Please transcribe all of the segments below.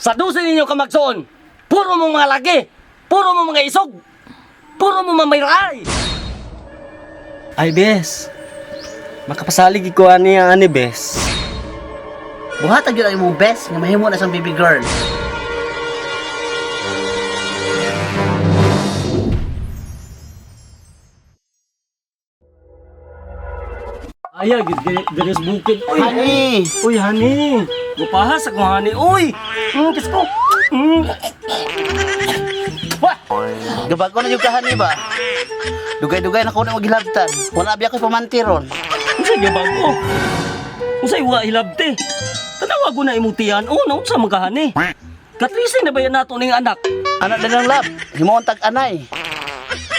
Sa dusin ninyo kamagsoon, puro mong mga lagi, puro mong mga isog, puro mong mamayraay. Ay, bes. Makapasalig ko ani ang ani, bes. Buhatag yun ang imong best nga mahimo na siyang baby girl. Ay, diri sa bukid. Uy, Honey! Uy, honey. Gupahas akong honey. Uy, kiss ko. Wah! Gabago na yung kahani ba? Dugay-dugay na ko na magilabtan. Wala biya ko'y pamanti ron. Unsay gibago? Unsay wa hilabte? Tanawa ko na imong tiyan. Oh, naunsa man ka honey? Katrisi na ba yan nato ning anak? Anak na lang lab, himuon tag anay.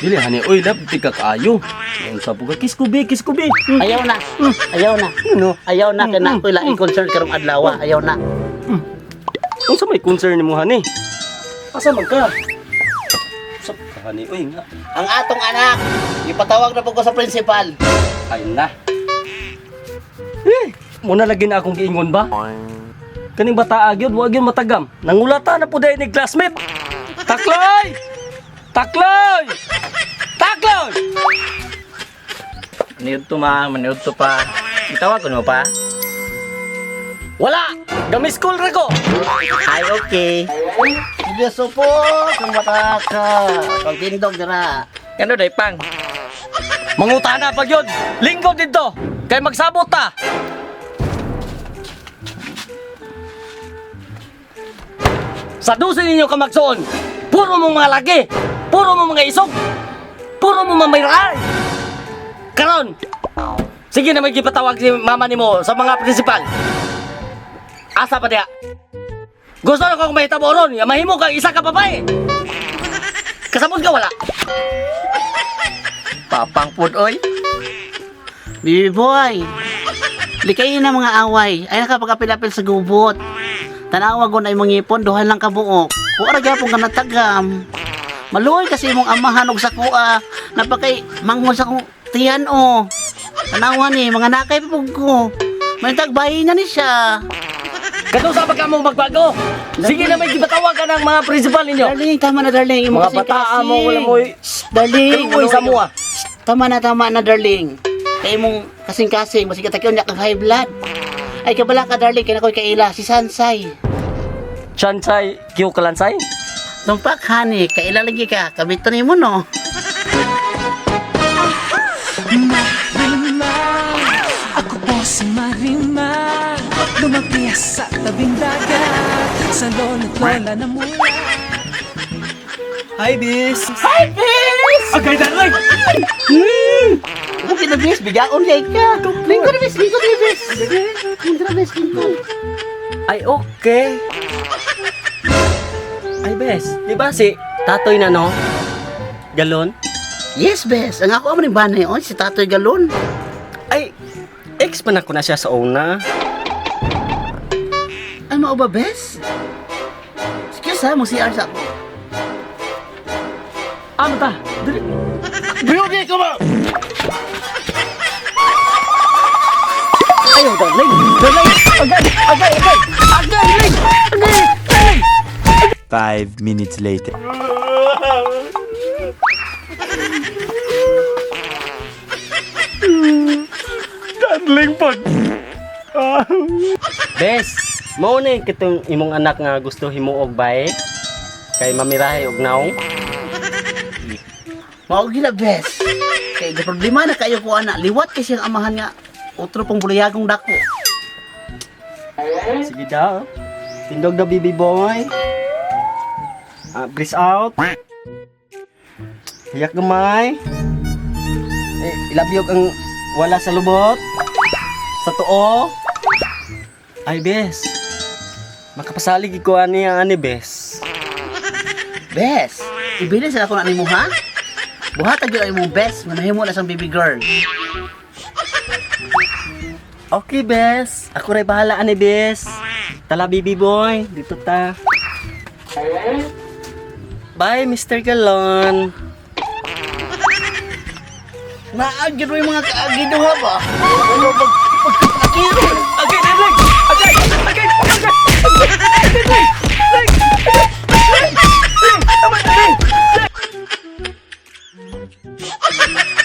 Dili honey, uy, labte ka kaayo. Unsa po ka? Kiss ko be, kiss ko be. Ayaw na. Ayaw na. Ano? Ayaw na kay na ako'y laing concern karong adlaw. Ayaw na. Unsa may concern nimo honey? Asa man ka? Unsa ka honey? Uy, nga. Ang atong anak, ipatawag na po ko sa principal. Ay na. Eh, muna lagi na akong giingon ba? Kaning bata gyud, wa gyud matagam. Nangulata na po dahil ni classmate. Takloy! Takloy! Takloy! Maniud to ma, maniud to pa. Itawag ko no pa. Wala! Gami school ra ko. Ay, okay. Sige supo, kung bata ka. Pagtindog dira. Kano day pang? Mangutana pa gyud. Linggo didto. Kay magsabot ta. Sa dusin ninyo kamagsoon, puro mong mga lagi, puro mong mga isog, puro mong mamayraay. Karon, sige na may gipatawag si mama nimo sa mga principal. Asa pa diha? Gusto na kong mahitabo ron, nga mahimo kang isa ka babae. Kasabot ka wala? Papang pud oy. Baby boy, likayin na mga away. Ay nakapagapil-apil sa gubot. Tanawa ko na imong ngipon, duhan lang kabuok. Kuara gyapon ka natagam. Maluoy kasi imong amahan og sakuha. Napakay manghol sa kong tiyan o. Tanawa ni, mga nakay pa pud ko. May tagbayi na ni siya. Katusa pa ka mo magbago. Sige na may gipatawag ka ng mga principal ninyo. Darling, tama na darling. Imo Mga kasi bataa kasi. mo, wala mo'y Darling, Kaluoy sa mua. Tama na darling. Kay imong kasing-kasing, masig katakyon niya kang high blood. Ay kabala ka darling, kay nakoy kaila si Sansay. Chansay, Kyo Kalansay? Tumpak hani, kaila lagi ka, kabito nimo no. Marimar, ako po si Marimar. Lumaki sa tabing dagat, sa lolo't lola na mula. Hi, bes. Agay darling! Okay na bis, bigaon kay ka. Lingkod na bis, lingkod na bis. Lingkod na bis, lingkod. Ay, okay. Ay, bes. Di ba si Tatoy na, no? Galon? Yes, bes. Ang ako amo ning banay on si Tatoy Galon. Ay, ex pa na ko na siya sa una. Ay mao ba bes? Excuse ha, mo CR sa ako. Ano ta? Dili. Biyugi ko ba? Ayaw, darling! Darling! Agay! Agay! Agay! Agay! Darling! Agay! Darling! 5 minutes later. Darling pag... Bes, mao na yung kitong imong anak nga gusto himuog bae. Kay mamirahe og naong. Mao gila bes. Kay ga problema na kayo ko ana, liwat kay siyang amahan nga otro pong buliyagong dako. Sige daw. Tindog na baby boy. Ah, breeze out. Hiyak gamay. Eh, ilabyog ang wala sa lubot. Sa tuo. Ay, bes. Makapasalig ko ani ang ani, bes. Bes, ibilis na ako na nimo ha. Buhatag yun ang imong bes nga mahimo na siyang baby girl. Okay, bes. Ako rin bahala ani, bes. Tala, baby boy. Dito ta. Bye, Mr. Galon. Naagid mo yung mga kaagido ha ba? Ano pag pagkakiro? Agay, darling! Agay! Agay! Agay! Agay! Darling! Bye.